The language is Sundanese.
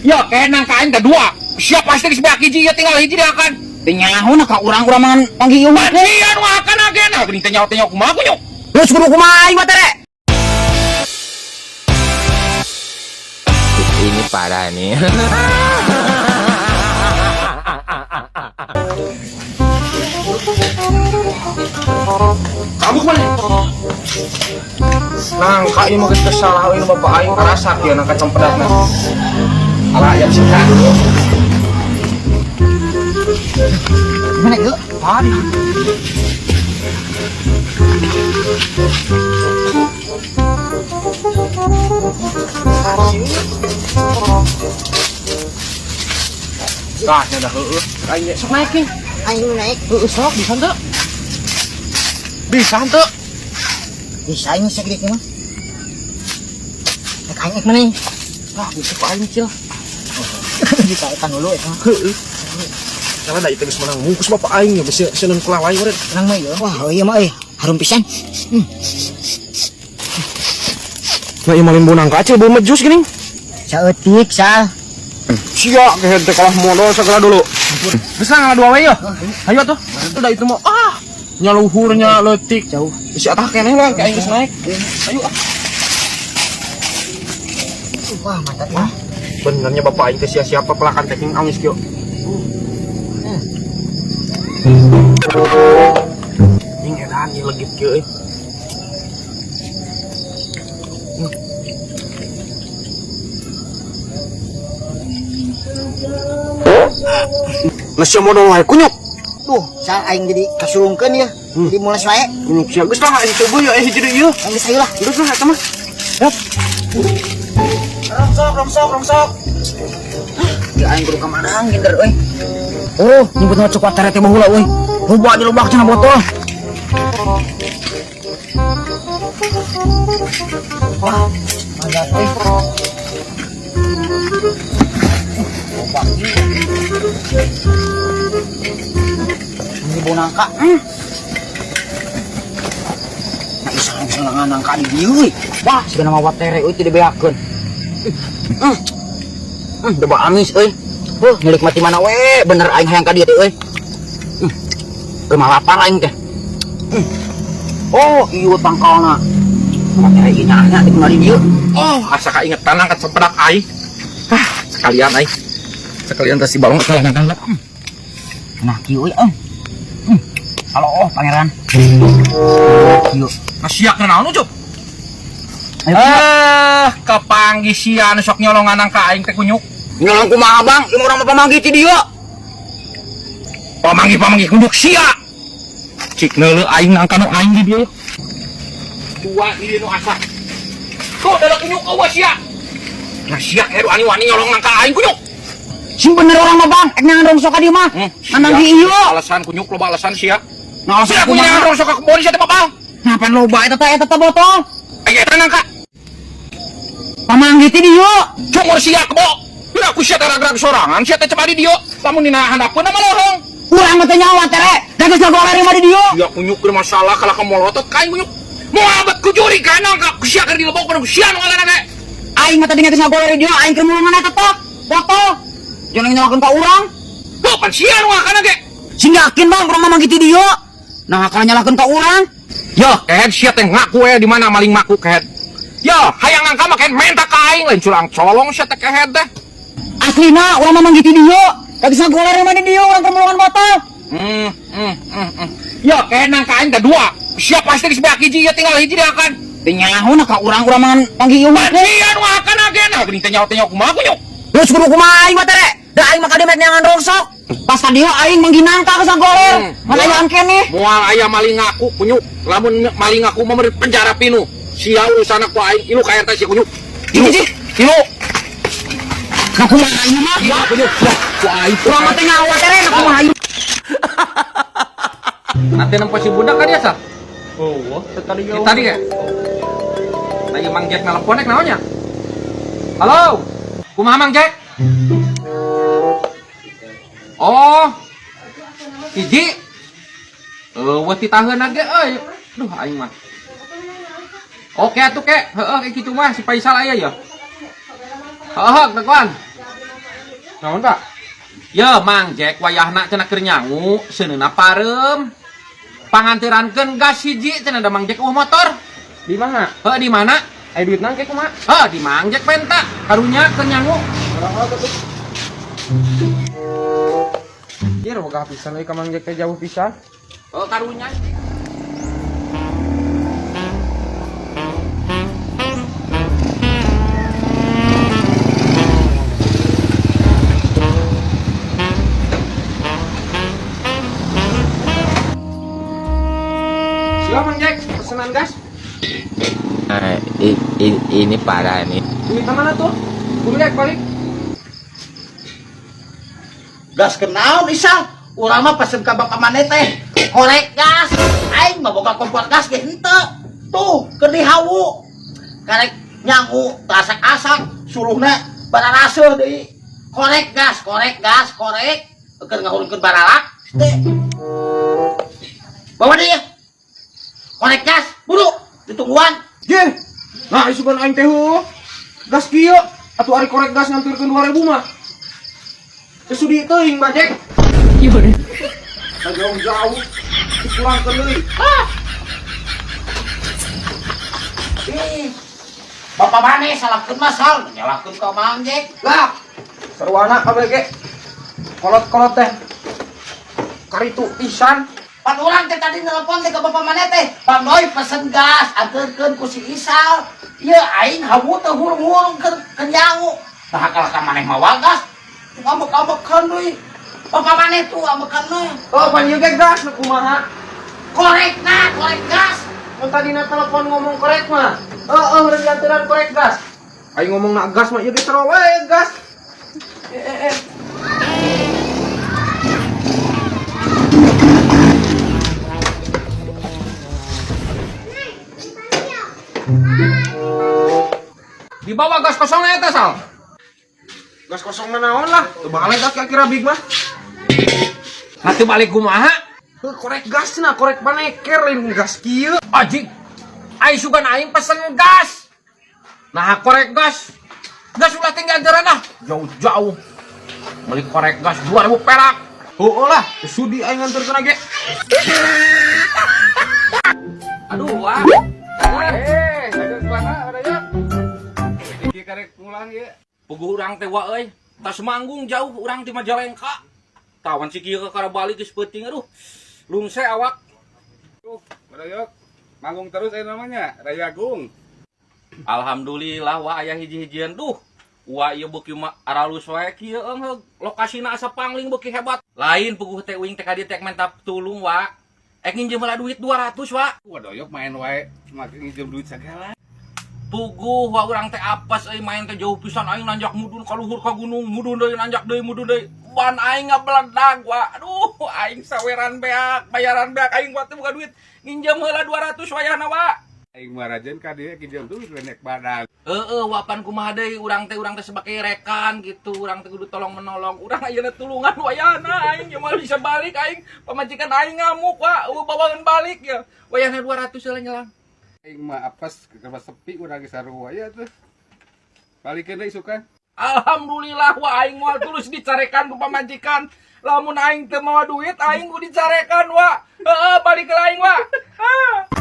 Ya kayak nangka aing teh dua. Siap pasti geus beak hiji ya tinggal hiji dia kan. Teu nyaho na ka urang-urang mangan panggih ieu mah. Sia nu akan agen nah geuning teh nyaho teh nyaho kumaha kunyuk. Terus kudu kumaha aing mah tere? Ini parah nih. Kamu kemana? Nangka ieu mah geus salah euy bapak aing karasak ieu nangka cempedakna. Ala ayam sih kan. Mana ieu? Tadi. Tah, nya dah heueuh. Aing ge sok naik nih. Aing nu naik. Heueuh sok bisa henteu? Bisa henteu? Bisa aing segede mah. Naik aing mana? Ah, bisa ku aing cil. Ditaekan dulu eta. Heueuh. Karena da itu geus menang mungkus bapak aing ya besi seneng kelawai meureun. Tenang mah ieu. Wah, ieu mah euy, harum pisan. Nah, ieu malin bonang kacil beuh mejus geuning. Saeutik sal. Sia kehed teh kalah modal segala dulu. Geus lah ngalah dua we yeuh. Hayu atuh. Udah itu mah ah nyaluhurnya leutik Jauh. Bisi atah keneh lah kayak aing geus naik. Ayo ah. Wah, mantap ya. Benernya bapak aing teh sia-sia pepelakan teh king amis kieu. Ning edan ieu legit kieu euy. Nah, sia modal wae kunyuk. Duh, sal aing jadi kasurungkeun ya. Jadi mules wae. Kunyuk sia geus lah aing coba ya hiji deui ieu. Aing geus ayo lah. Geus lah eta mah. Yap. Rongsok, rongsok, rongsok. Ya aing kudu ka mana nginder euy. Oh, nyebut ngocok watere teh baheula euy. Loba di lobak cenah botol. Wah, mantap euy. Loba ieu. Ini bau nangka. Nah, iseng iseng nangka di dieu euy. Wah, sigana mah watere euy teu dibeakeun. Udah amis euy. Huh, ngelikmati mana we, bener aing hayang ka dieu teh euy. Keur lapar aing teh. Oh, ieu tangkalna. Watere ieu nyaahna di di dieu. Oh, asa kaingetan angkat cempedak aing. Ah, sekalian aing. Sekalian teh si balong kalah nangkal. Nah, kieu euy. Halo, oh, pangeran. Kieu. Nah, siak naon Ucup? Ayo, Eh, kepanggih sia nu sok nyolongan nangka aing teh kunyuk. Nyolong kumaha, Bang? Ieu urang mah pamanggih ti dieu. Pamanggih-pamanggih kunyuk sia. Cik neuleuh aing nangka nu aing di dieu. Dua di dieu nu asa. Tuh da kunyuk eueuh sia. Nah sia heru ani-wani nyolong nangka aing kunyuk. Sing bener urang mah, Bang. Ek nyangan rongsok ka dieu mah. Mananggi ieu. Alasan kunyuk loba alasan sia. Nah, alasan Sia kunyuk kumaha? rongsok ka kebon sia teh babal. Nah, pan loba eta teh eta teh botol. Aing eta nangka. Pamanggih ti dieu. Cumur sia kebo. Udah aku sia teh rag-rag sorangan sia teh cepat di dieu. Lamun dina handapeun mah lohong. Urang mah teh nyawa tere. Da geus ngagoler mah di dieu. Sia kunyuk keur masalah kalah ka molotot ka aing kunyuk. Moal bet ku juri ka nangka ku sia keur dilebok ku sia nu ngalana ge. Aing mah tadi geus ngagoler di dieu, aing keur mulungan eta teh. Botol. Jangan nyalakeun ka urang. Tuh pan sia nu ngakana ge. Sing yakin Bang, urang mah manggih ti dieu. Nah, kalau nyalakeun ka urang. Yo, kehed sia teh ngaku we di mana maling maku kehed. Yo, hayang nangka mah kehed menta ka aing lain curang colong sia teh kehed teh. Aslina urang mah manggih ti dieu. Da geus ngagoler mah di dieu urang keur mulungan botol. Yo, kehed nangka aing teh dua. Sia pasti geus beak hiji ya tinggal hiji dia kan. Teu nyaho na ka urang urang mangan panggih ieu mah. Sia nu ngakana ge nah geuning teh nyaho teh nyaho kumaha kunyuk. Terus kudu kumaha aing mah tere? Da aing mah ka dieu mek neangan rongsok. Pas ka dieu aing manggih nangka geus ngagoler. Mana ayaan keneh. Moal aya maling ngaku kunyuk. Lamun maling ngaku mah meureun penjara pinuh. Sia urusanna ku aing ilu ka RT sia kunyuk. Ih, Ilu. Nah kumaha ieu mah? Ilu kunyuk. Wah, ku aing. Urang mah teh nyawa tere, nah kumaha ieu? Nanti nempo si budak kan dia sah? Oh, wah, tadi Di tadi ya? Nah, ieu Mang Jack nelpon nek naonnya? Halo. Kumaha Mang Jack? Oh. Hiji. Eueuh titaheun ge euy. Duh aing mah. Oke atuh ke, heeh kayak kitu mah si Faisal aya ya. Oh, kawan. Naon, Pak? Ye, Mang Jack wayahna cenah keur nyangu, seuneuna pareum. Panganterankeun gas hiji cenah da Mang Jack euweuh motor. Di mana? Heuh, di mana? Aya duit nangke kumaha? Heuh, di Mang Jack penta. Karunya keur nyangu. Ieu boga pisan euy ka Mang Jack teh jauh pisan. Oh, karunya. Siapa Mang Jack? Pesenan gas. Nah, ini parah nih. Duit mana tuh? Kudu rek balik. Gas kenaon Isal? Urang mah pesen ka bapak maneh teh. Korek gas. Aing mah boga kompor gas ge henteu. Tuh, keur dihawu. Karek nyangu asak-asak suluhna bararaseuh deui. Korek gas, korek gas, korek. Keur ngahurungkeun baralak teh. Bawa deui ya. Korek gas, buru ditungguan. Ye. Nah, isukan aing teh heuh. Gas kieu atuh ari korek gas nganturkeun 2000 mah. Teu sudi teuing, Bang Jack. Jauh-jauh dikurangkeun deui. Ih. Bapak maneh salahkeun mah sal, nyalahkeun ka Mang Jack. Lah, sarwana kabeh ge. Kolot-kolot teh. Karitu pisan. Pan urang teh tadi nelpon teh ke bapak maneh teh. Bang Doi pesen gas, anterkeun ku si Isal. Ieu aing hawu teh hurung-hurung keur keur nyangu. Nah kalah ka maneh mawa gas. Ngambek-ambekan deui. Bapak maneh tuh ambekan mah. Oh, pan ieu ge gas nu kumaha? Korek nah, korek gas. Mun tadina telepon ngomong korek mah. Heeh, udah dianteran korek gas. Aing ngomong nak gas mah ieu ge sarua wae gas. Eh. Dibawa gas kosongna eta, Sal. Gas kosong mah naon lah. Teu balik gas kira big mah. Nah, teu balik kumaha? Heuh, korek gas na, korek paneker lain gas kieu. Anjing. Ai sugan aing pesen gas. Nah, korek gas. Gas ulah tinggal anteran ah. Jauh-jauh. Beli korek gas 2000 perak. Heueuh lah, teu sudi aing nganterkeun ge. Aduh, wah. Eh, ada mana ada ya? Iki karek pulang ya. Puguh urang teh wa euy. Tas manggung jauh urang ti Majalengka. Tawan si kieu kakara balik geus peuting aduh. Lungse awak. Tuh, Barayok. Manggung terus namanya, Raya Agung. Alhamdulillah wa aya hiji-hijian duh. Wa ieu beuki mah aralus wae kieu eung lokasina asa pangling beuki hebat. Lain puguh teh uing teh ka dieu teh menta tulung wa. Ek nginjem heula duit 200 wa. Wah, doyok main wae, make nginjem duit segala. Puguh wa urang teh apes euy main teh jauh pisan aing nanjak mudun ka luhur ka gunung, mudun deui nanjak deui mudun deui. Ban aing ngabeledag wa. Aduh, aing saweran beak, bayaran beak aing wa teu boga duit. Nginjem heula 200 wayahna wa. Aing mah rajen ka dieu nginjem duit lenek badan. Heeh, wapan kumaha deui urang teh sebagai rekan gitu, urang teh kudu tolong menolong. Urang ayeuna tulungan wayahna aing moal bisa balik aing, pamajikan aing ngamuk wa, eueuh bawaeun balik ya. Wayahna 200 heula nyelang. Aing mah apes ke sepi urang geus sarua ya tuh. Balikeun deui isukan. Alhamdulillah wa aing moal tulus dicarekan ku pamajikan. Lamun aing teu mawa duit aing kudu dicarekan wa. Heeh, balik ke aing wa. Ah.